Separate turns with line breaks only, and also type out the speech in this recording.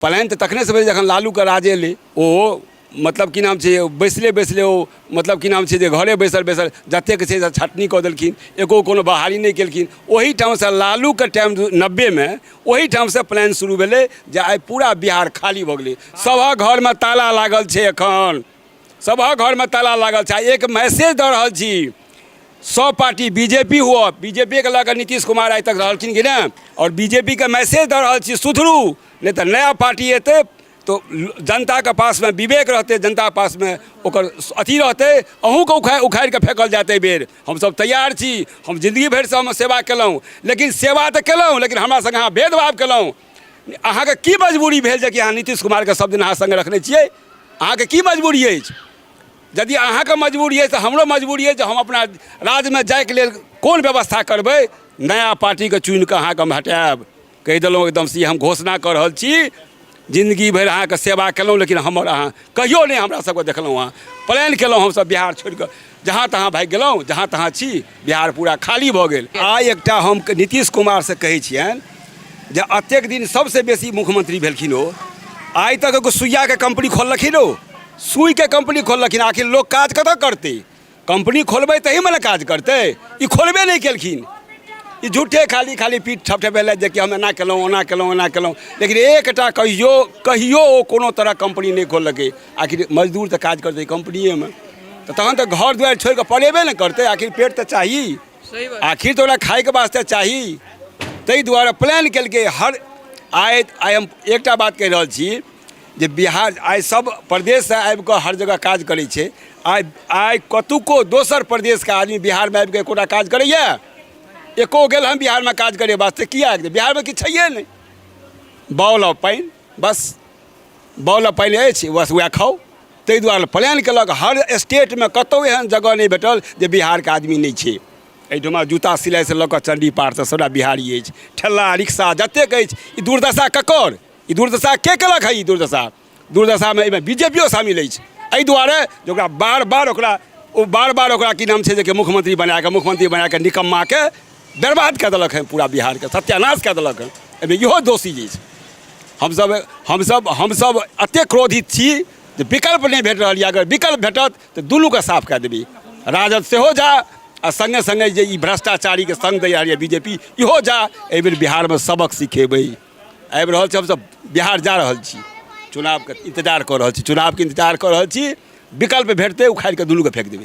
पलायन तऽ तखनेसँ भेलै जखन लालूके राज एलै। ओ मतलब की नाम छै, बैसले बैसले ओ मतलब की नाम छै जे घरे बैसल बैसल जतेक छै से छटनी कऽ देलखिन, एको कोनो बहाली नहि केलखिन। ओहिठामसँ लालूके टाइम 90मे ओहिठामसँ प्लान शुरू भेलै जे आइ पूरा बिहार खाली भऽ गेलै। सभक घरमे ताला लागल छै, एखन सभक घरमे ताला लागल छै। आ एक मैसेज दऽ रहल छी, सब पार्टी बीजेपी हुअ, बीजेपीके लऽ कऽ नीतीश कुमार आइ तक रहलखिन कि नहि, आओर बीजेपीके मैसेज दऽ रहल छी, सुधरू, नहि तऽ नया पार्टी एतै तऽ जनताके पासमे विवेक रहतै, जनता पासमे ओकर अथी रहतै, अहूँके उखाड़ि कऽ फेकल जायत। एहिबेर हमसब तैयार छी। हम जिन्दगी भरिसँ हम सेवा केलहुँ, लेकिन सेवा तऽ केलहुँ, लेकिन हमरा सङ्गे अहाँ भेदभाव केलहुँ। अहाँके की मजबूरी भेल जे कि अहाँ नीतीश कुमारके सब दिन अहाँ सङ्गे रखने छियै? अहाँके की मजबूरी अछि? यदि अहाँके मजबूरी अछि तऽ हमरो मजबूरी अछि जे हम अपना राज्यमे जाइके लेल कोन व्यवस्था करबै। नया पार्टीके चुनिकऽ अहाँके हम हटायब, कहि देलहुँ एकदमसँ। ई हम घोषणा कऽ रहल छी। जिन्दगी भरि अहाँके सेवा केलहुँ, लेकिन हमर अहाँ कहियो नहि हमरा सबके देखलहुँ। अहाँ प्लान केलहुँ, हमसब बिहार छोड़िकऽ जहाँ तहाँ भागि गेलहुँ, जहाँ तहाँ छी, बिहार पूरा खाली भऽ गेल। आइ एकटा हम नीतीश कुमारसँ कहै छियनि जे एतेक दिन सबसँ बेसी मुख्यमंत्री भेलखिन ओ, आइ तक एगो सुइयाके कम्पनी खोललखिन? ओ सुइके कम्पनी खोललखिन। आखिर लोक काज कतऽ करतै? कम्पनी खोलबै तहीमे ने काज करतै। ई खोलबे नहि केलखिन। ई झूठे खाली खाली पीठ ठपठपेलथि जे कि हम एना केलहुँ, ओना केलहुँ, एना केलहुँ, लेकिन एकटा कहियो कहियो ओ कोनो तरह कम्पनी नहि खोललकै। आखिर मजदूर तऽ काज करतै कम्पनिएमे तऽ तहन तऽ घर दुआरि छोड़ि कऽ पड़ेबे ने करतै। आखिर पेट तऽ चाही, आखिर तऽ ओकरा खायके वास्ते चाही। ताहि दुआरे प्लान केलकै हर आइ आइ हम एकटा बात कहि रहल छी जे बिहार आइ सब प्रदेशसँ आबि कऽ हर जगह काज करै छै। आइ आइ कतुको दोसर प्रदेशके आदमी बिहारमे आबि कऽ एकोटा काज करैए? एको गेल हम बिहारमे काज करै वास्ते? किएक? बिहारमे किछु छैहे नहि। बाउल आ पानि, बस बाउल आ पानि अछि, बस वएह खाउ। ताहि दुआरे प्लान केलक। हर स्टेटमे कतहु एहन जगह नहि भेटल जे बिहारके आदमी नहि छै। एहिठुमा जूता सिलाइसँ लऽ कऽ चण्डी पाठसँ सभटा बिहारी अछि। ठेला रिक्शा जतेक अछि। ई दुर्दशा ककर? ई दुर्दशा के केलक है? ई दुर्दशामे एहिमे बीजेपियो शामिल अछि, एहि दुआरे जे ओकरा बार बार ओकरा ओ बार बार ओकरा की नाम छै जे कि मुख्यमंत्री बनाकऽ मुख्यमंत्री बनाकऽ निकम्माके बर्बाद कऽ देलक हँ, पूरा बिहारके सत्यानाश कऽ देलक हँ। एहिमे इहो दोषी अछि। हमसब एतेक क्रोधित छी जे विकल्प नहि भेट रहल यऽ। अगर विकल्प भेटत तऽ दुनूके साफ कए देबै। राजद सेहो जा आ सङ्गे सङ्गे जे ई भ्रष्टाचारीके सङ्ग दै रहल यऽ बीजेपी, इहो जा। एहिबेर बिहारमे सबक सिखेबै। आबि रहल छी हमसब, बिहार जा रहल छी, चुनावके इन्तजार कऽ रहल छी, चुनावके इन्तजार कऽ रहल छी। विकल्प भेटतै, उखाड़ि कऽ दुनूके फेक देबै।